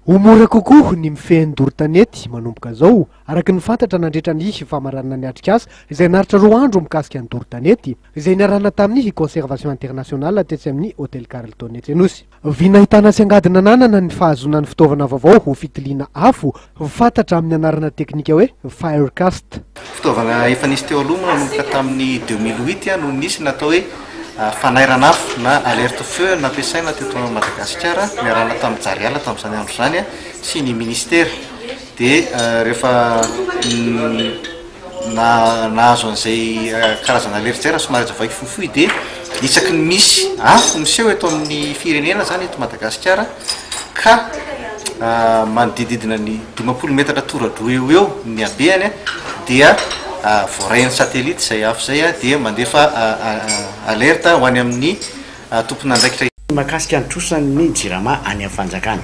Ho mora kokoa ny mifehy ny doro tanety manomboka izao, araka ny fantatra nandritra ny famaranana ny atrikasa izay naharitra roa andro mikasika ny doro tanety, izay niarahana tamin'ny Conservation International tetsy amin'ny Hotel Carlton etsy Anosy. Vy nahitana sy angady nananana ny fahazoana ny fitaovana vaovao ho fitiliana afo, fantatra amin'ny anarana teknika hoe Firecast. Fitaovana efa nisy teo aloha moa nanomboka tamin'ny 2008 no nisy natao hoe fanairana afo na alerte feu nampiasaina teto Madagasikara niarahana tamin'ny Jariala tamin'izany andro izany sy ny ministera dia rehefa nahazo an'izay karazana alerte izay raha somary azavaiko fohifohy dia isaky ny misy afo miseho eto amin'ny firenena izany eto Madagasikara ka manodidididina ny 50 metatra tora-droa eo ho eo ny habehany dia voarain'ny satellite izay afo izay dia mandefa alerte ho any amin'ny tompon'andraikitra. Mahakasika ny trosan'ny Jirama any amin'ny fanjakana.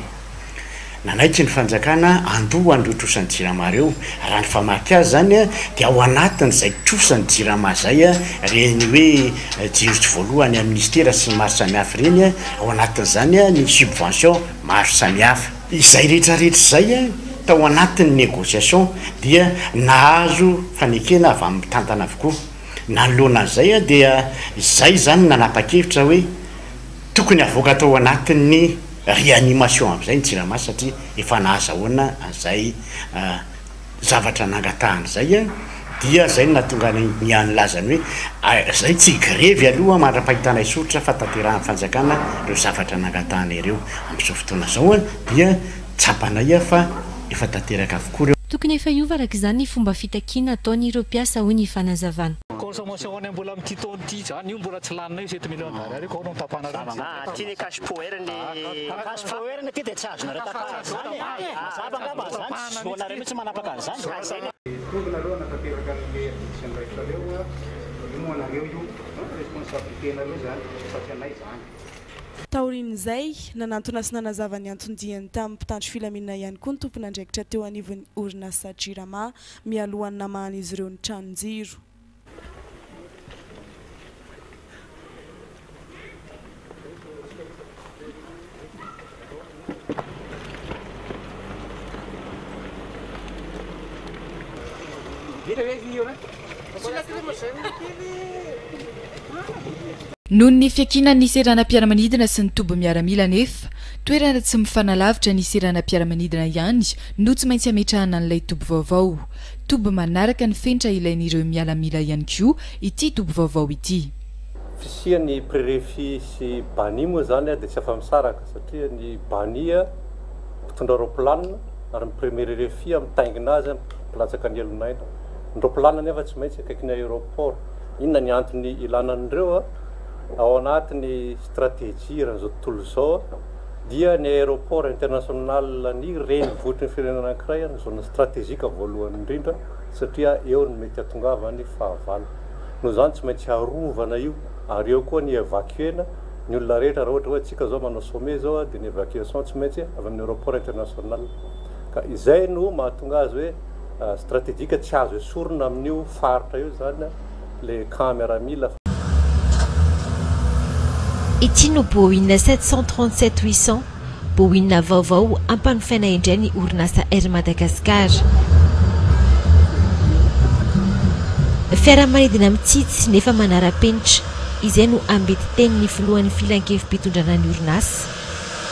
Nanaiky ny fanjakana handoa an'ireo trosan'ny Jirama ireo. Raha ny famaky azy izany dia ao anatin'izay trosan'ny Jirama izay ireny hoe jiro tsy voaloa any amin'ny minisitera sy ny maro samihafa ireny, ao anatin'izany ny subvention maro samihafa. Izay rehetra rehetra izay tao anatin'ny négociation dia nahazo fanekena avy amin'ny mpitantana avokoa. Nanoloana an'izay dia izay izany nanapa-kevitra hoe Tokony havoaka tao anatin'ny réanimation amin'izay ny jirama satria efa nahazahoana an'izay zavatra nangatahana izay dia izay no nahatonga ny nilazany hoe izay tsy higrevy aloha mandra-pahitanay soritra fa tanterahan'ny fanjakana ireo zavatra nangatahana ireo. Amin'izao fotoana izao dia tsapanay fa efa tanteraka avokoa ireo. Tokony efa hiova araka izany ny fomba fitakiana ataon'ireo mpiasa hoy ny fanazavana. Consommation anay mbola amin'ity taona ity izany io mbola tsy laninay io sept millions d'ariary io ka ahoana no tapahanareo ny Ah, aty le cash power le cash power ny aty dia tsy azonareo tapahana izany e. Mazava angamba izany, tsy zonareo mihitsy manapaka an'izany. Tonga nareo hanatanteraka an'le adidy sy andraikitrareo a, io moa anareo io, responsabilité-nareo zany fa tsy anay zany. Taorian'izay, nanantona sy nanazava ny anton-diany tamin'ny mpitandro filaminana ihany koa ny tompon'andraikitra teo anivon'ny orinasa Jirama mialohan'ny namahan'izy ireo ny tranon-jiro. Noho ny fiankinan'ny seranam-piaramanidina sy ny toby miaramila anefa, toerana tsy mifanalavitra ny seranam-piaramanidina ihany no tsy maintsy hametrahana an'ilay toby vaovao. Toby manaraka ny fenitra ilain'ireo mialamila ihany koa ity toby vaovao ity. Fisian'ny Prerefi sy Bani moa izany dia tsy afa-misaraka satria ny Bani mpitondra roaplanina ary ny Premier Refi mitaingina azy mpilatsaka ny elon'aina. Ny roaplanina nefa tsy maintsy akaikin'ny aéroport. Inona ny antony ilana an'ireo? Ao anatin'ny stratégie eran'izao tontolo izao dia ny aéroport international ny renivohitry ny firenena anankiray no zone stratégique voalohany indrindra satria eo no mety hahatongavan'ny fahavalo. Noho izany tsy maintsy arovana io ary eo koa ny évacuer-na ny olona rehetra raha ohatra hoe antsika izao manao sommet izao dia ny évacuation tsy maintsy avy amin'ny aéroport international. Ka izay no mahatonga azy hoe Stratégique tsy azo esorina amin'io faritra io izany le camp miaramila. Ity no Boeing 737 800, Boeing vaovao hampanofaina indray ny orinasa Air Madagascar. Fiaramanidina mitsitsy nefa manara-penitra, izay no ambetitenin'ny filohan'ny filankevi-pitondrana ny orinasa.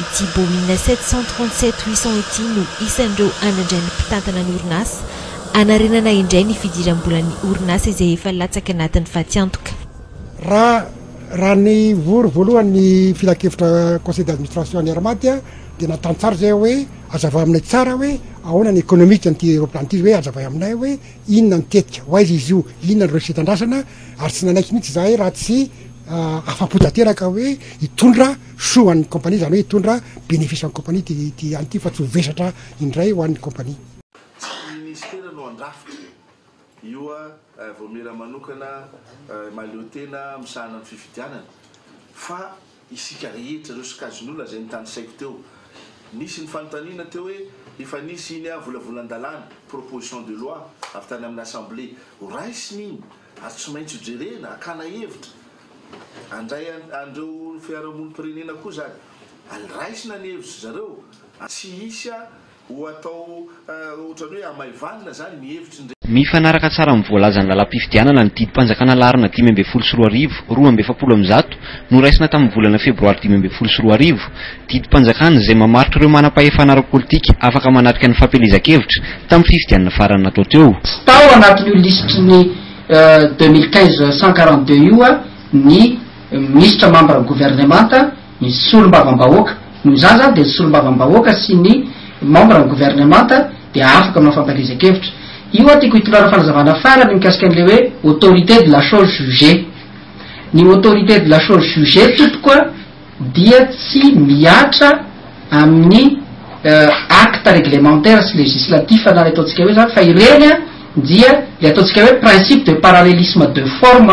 Ity Boeing 737 800 ity no isan'ireo andrandrain'ny mpitantana ny orinasa hanarenana indray ny fidiram-bolan'ny orinasa izay efa latsaka anatin'ny fatiantoka. Raha raha ny vory voalohany ny filankevitra conseil d'administration an'ny Air Mad dia nantany tsara izay hoe azavao aminay tsara hoe ahoana ny économique an'ity aeroplane ity hoe azavay aminay hoe inona ny tetika, ho aiza izy io, inona ny recette andrasana ary tsy nanaiky mihitsy izahay raha tsy afa-po tanteraka hoe hitondra soa ho an'ny compagnie, izany hoe hitondra bénéfice ho an'ny compagnie ity ity any ity fa tsy ho vesatra indray ho an'ny compagnie. Tsy ny minisitera no handrafitra io vaomiera manokana mahaleo tena misahana ny fifidianana fa isika rehetra, ireo sokajin'olona izay notanisaiko teo. Nisy ny fanontaniana teo hoe efa nisy iny volavolan-dalàna, proposition de loi, avy tany amin'ny Assemblée. Ho raisina iny ary tsy maintsy ho jerena, hakana hevitra. Handray an'ireo fiarahamonim-pirenena koa izany. Raisina ny hevitry zareo. Tsy hisy ho atao ohatran'ny hoe hamaivanina zany ny hevitry ny. Mifanaraka tsara amin'ny voalazan'ny lalam-pifidianana ny didim-panjakana laharana 2015 142 noraisina tamin'ny volana febroary 2015. Didim-panjakana izay mamaritra ireo manam-pahefana ara-politika afaka manatrika ny fampielezan-kevitra tamin'ny fifidianana farany natao teo. Tsy tao anatin'io lisitry ny 2015 142 io ny minisitra mambra ny governemanta, ny solombavambahoaka. Noho izany izany dia ny solombavambahoaka sy ny membre ny gouvernemanta dia afaka manao fampielezan-kevitra. Io aho tiako hitondrana fanazavana farany mikasika an'ilay hoe autorité de la chose jugée. Ny autorité de la chose jugée tompoko a dia tsy mihatra amin'ny acte réglementaire sy législatif na ilay ataontsika hoe izany fa ireny a dia ilay ataontsika hoe principe de parallélisme de forme.